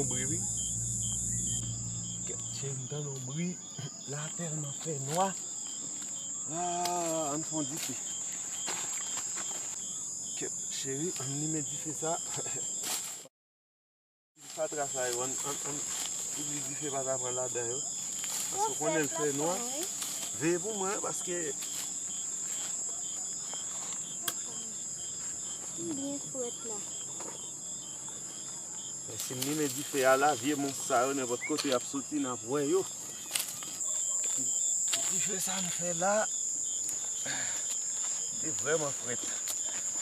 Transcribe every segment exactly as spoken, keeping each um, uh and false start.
Yon bri, wi. Kèt, cheri, m tande yon bri. La tèlman fè nwa. Ah, ann fè yon dife. Kèt, cheri, ann limen dife sa. Fatra sa yo, ann, ann, ann kouvri dife pa ta pran ladan yo. Paske w konnen l fè nwa. Veye pou mwen, paske m byen frèt la. Men si m limen dife a la, vye mons sa yo, nenpòt kote y ap soti, n ap wè yo. Dife sa m fè la, li vrèman frèt.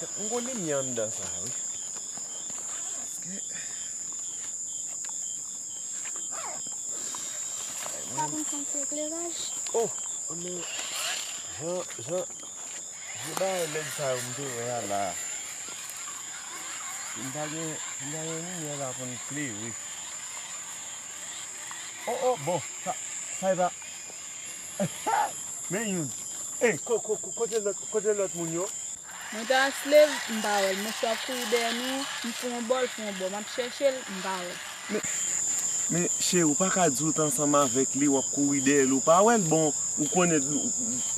M gon limyè anndan sa, wi. Paske, pa konn fè ti ekleraj. Oh, men, jan, jan, jan bagay lèd sa yo m te wè a la. M pa gen, m pa gen limyè la pou m klere. Oh, oh, bon, sa, sa e pa. Men youn. Ey, ko-, ko-, ko-, kote lòt, kote lòt moun yo? Mwen ta aslev, m pa wè l. Mwen swa ap kouri dèyè nou, m fè yon bò, l fè yon bò. M ap chèche l, m pa wè l. Men, men, cheri, ou pa ka di ou t ansanm avèk li, w ap kouri dèyè l, ou pa wè l. Bon, ou konnen,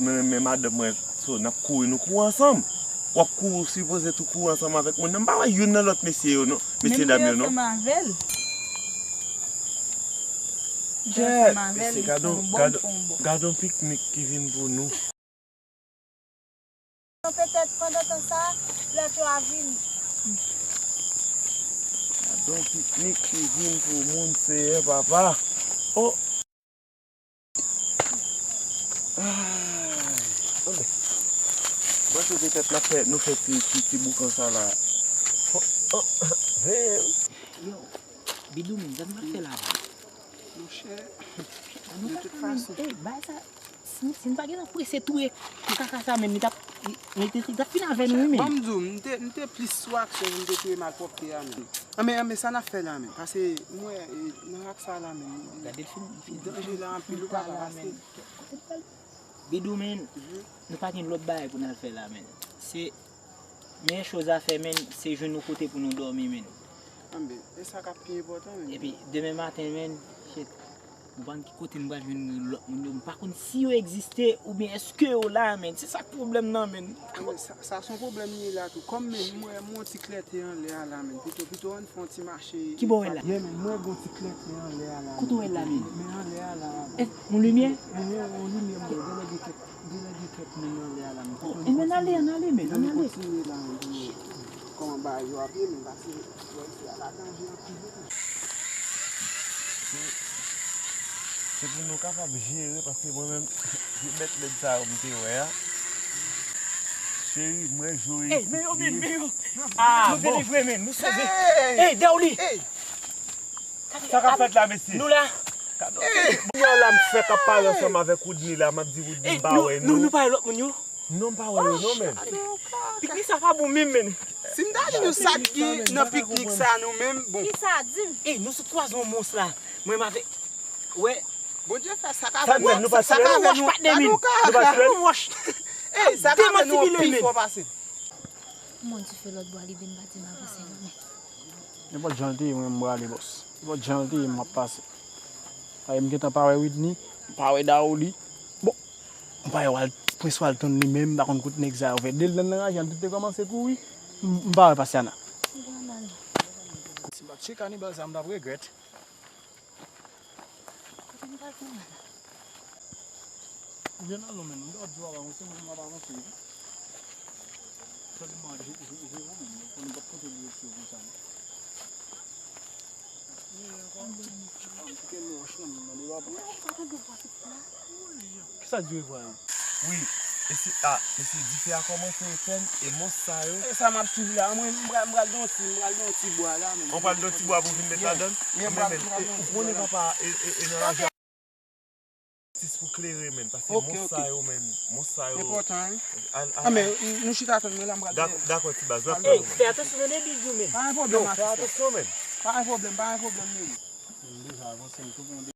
mwen menm e madanm mwen, so, n ap kouri, nou kouri ansanm. W ap kouri, ou sipoze tou kouri ansanm avèk moun nan. M pa wè youn nan lòt mesye yo, non. Mesye dam yo, non. Menm lè yo ansanm avè l. Kè, mesye, gad on, gad on, gad on piknik ki vin pou nou. Petèt pandan tan sa, lòt yo a vini. Gad on piknik ki vin pou moun, Seyè papa. Oh! Ay, anben. Mwen panse petèt n ap fè, nou fè ti, ti, ti boukan sa la. Oh, oh, veye wi. Yo, Bidou, men, sa n ap fè la, menm? Monchè, de tout fason. Ey, bay sa, si, si n pa gentan prese touye ti kaka sa, menm, li t ap, li, li, li t ap fin avè nou, wi, menm. Ban m di w, m te, m te plis sou aksyon, m te touye malpwòpte a, menm. Anben, anben, sa n ap fè la, menm? Paske, m wè, e, nan ak sa la, menm. Gade l fin, fin, danje la anpil, ou pa la, paske. Bidou, menm, nou pa gen lòt bagay pou n al fè la, menm. Se, meyè choz a fè, menm, se jwenn yon kote pou nou dòmi, menm. Anben, e sa k ap pi enpòtan, menm. Epi, demen maten, menm, shit, m pa konn ki kote m pral jwenn lòt moun yo. M pa konn si yo egziste oubyen èske yo la, menm. Se sa k pwoblèm nan, menm. Anben, sa, sa se yon pwoblèm li ye la tou. Kòm menm, m wè m wè yon ti klète anlè a la, menm. Pito, pito ann fè yon ti mache. Ki bò w wè l la? Yeah, menm, m wè gon ti klète anlè a la. Kote w wè l la, menm? Men anlè a la. Eh, yon limyè? Eh, yon limyè, m wè. Genlè gen kèk, genlè gen kèk moun anlè a la, menm. Oh, eh, men ale, ann ale, men, ann ale. Ann kontinye la, menm, pou nou wè kòman bagay yo ap ye, menm, paske, wè, isi a la danje anpil, wi. Se, se pou nou kapab jere, paske mwen menm, se bèt lèd sa yo m te wè a. Cheri, mwen jwe isi. Ey, men yo, men, men yo. Ah, bon. Nou delivre, men, nou sove. Ey! Ey, Daouli! Ey! Sa k ap fèt la, mesye? Nou la. Gade, kounye a la, m fèk ap pale ansanm avèk Woodney la, m ap di Woodney m pa wè nou. Ey, nou, nou, nou pa wè lòt moun yo? Non, m pa wè yo, non, men. Piknik sa pa bon menm, men. Si m ta di nou sa k gen nan piknik sa, nou menm, bon. Kisa di m? Ey, nou sot kwaze yon mons la. Mwen, m avèk, wè. Bondye fè sa k avè nou. Sa k avè nou. Sa nou wòch, patnè, men. Nou pa twèl? Nou wòch. Ey, sa k avè nou pi fò pase. Kòman dife lòt bò a li vin bati m avanse non, men. Nenpòt jan l te ye, mwen, m prale, bòs. Nenpòt jan l te ye, m ap pase. Paske m gentan pa wè Widni, m pa wè Daouli. Bon, m pa wè Wal-, Prince Walton li menm, m pa konn kote nèg sa yo fè. Depi l nan raje a, m tout te kòmanse kouri. M, m pa wè Pasiana. Si m pa t tcheke Anibal sa, m t ap regrèt. Kote m pral pran la? Ou byen al non, men. M ta di w ap avanse, men m ap avanse wi. Sèlman, je, je, je, ou menm, ou konnen m p ap konte direksyon konsa, non. Kite mwen, w chanm nan de bab. Kisa k di revwa yo? Wi, e se, a, e se dife a kòmanse etèn, e mons sa yo. E sa m ap swiv la, mwen, m pral, m pral gen yon ti, m pral gen yon ti bwa la, men. Ou pral gen yon ti bwa pou vin met ladann? Yeah, m pral, m pral gen yon ti bwa la. Ou konnen papa, e, e, e nan raje a. Sis pou klere, men, paske mons sa yo, men, mons sa yo. Enpòtan, wi. Al, al, al. A, men, nou chita tann mwen la, m pral. Dakò, dakò, ti baz, n ap tann ou, men. Ey, fè atansyon nan debil yo, men. Pa gen pwoblèm, asistè. Fè atansyon, men. Pa gen pwoblèm, pa gen pwoblèm, men. M deja avanse, m tou pran